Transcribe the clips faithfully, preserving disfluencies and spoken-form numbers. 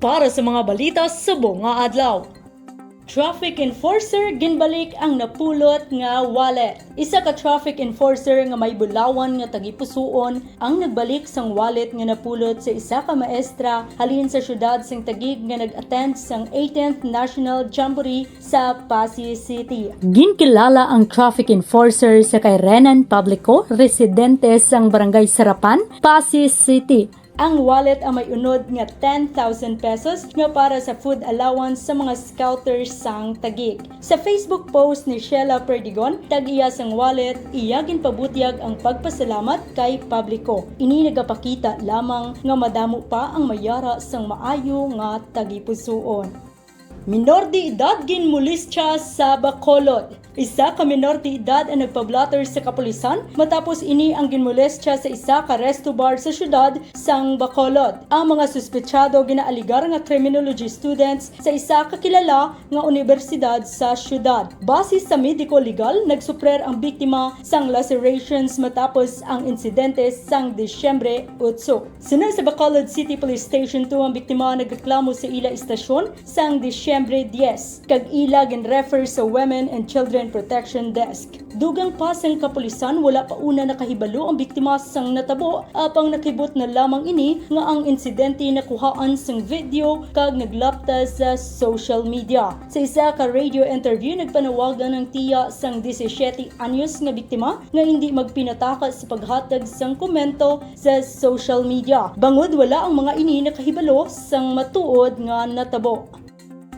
Para sa mga balita subong nga adlaw. Traffic enforcer ginbalik ang napulot nga wallet. Isa ka traffic enforcer nga may bulawan nga tagipusuon ang nagbalik sang wallet nga napulot sa isa ka maestra halin sa siyudad sang Taguig nga nag-attend sang eighteenth National Jamboree sa Passi City. Ginkilala ang traffic enforcer sa kay Renan Publico, residente sang Barangay Sarapan, Passi City. Ang wallet ang may unod nga ten thousand pesos nga para sa food allowance sa mga scouters sang Taguig. Sa Facebook post ni Sheila Perdigon, tag-iya sang wallet, iya ginpabutyag ang pagpasalamat kay publiko. Ini nagapakita lamang nga madamo pa ang mayara sang maayo nga tagipusuon. Minor de edad ginmolestya sa Bacolod. Isa ka minor de edad ang nagpablatter sa kapulisan matapos ini ang ginmolestya sa isa ka resto bar sa siyudad sang Bacolod. Ang mga suspetsado ginaaligar nga criminology students sa isa ka kilala nga unibersidad sa siyudad. Base sa medico legal, nagsuprer ang biktima sang lacerations matapos ang insidente sang Disyembre otso. Suno sa Bacolod City Police Station two, ang biktima nagreklamo sa ila istasyon sang Disyembre diyes, kag ila gin-refer sa Women and Children Protection Desk. Dugang pa sang kapulisan, wala pa una nakahibalo ang biktima sang natabo, apang nakibot na lamang ini nga ang insidente nakuhaan sang video kag naglapta sa social media. Sa isa ka radio interview, nagpanawagan ang tiya sang disisiete anyos nga biktima nga hindi magpinataka sa paghatag sang komento sa social media, bangod wala ang mga ini nakahibalo sang matuod nga natabo.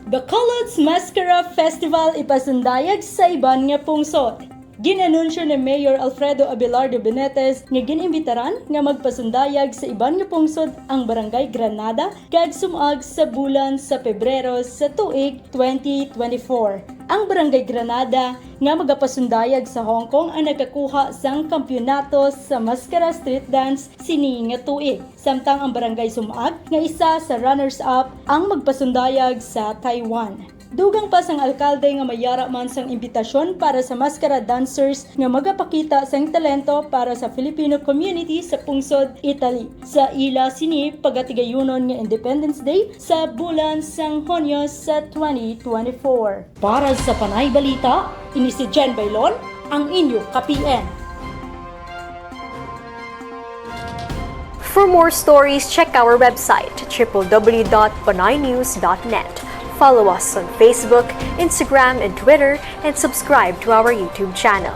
Bacolod's Mascara Festival ipasundayag sa iban nga pungsod. Gin-anunsyo ni Mayor Alfredo Abelardo Benitez nga gin-imbitaran nga magpasundayag sa iban nga pungsod ang Barangay Granada kag Sumag sa bulan sa Pebrero sa tuig twenty twenty-four. Ang Barangay Granada nga magapasundayag sa Hong Kong ang nagkakuha sang kampiyonato sa Mascara Street Dance sini nga tuig, samtang ang Barangay Sumag nga isa sa runners-up ang magpasundayag sa Taiwan. Dugang pa sang alkalde nga mayara man sang imbitasyon para sa Mascara dancers nga magapakita sang talento para sa Filipino community sa pungsod Italy. Sa ila sini pagatigayunon nga Independence Day sa bulan sang Hunyo sa twenty twenty-four. Para sa Panay Balita, ini si Jen Bailon, ang inyo ka-P N. For more stories, check our website, triple w dot panaynews dot net. Follow us on Facebook, Instagram, and Twitter, and subscribe to our YouTube channel.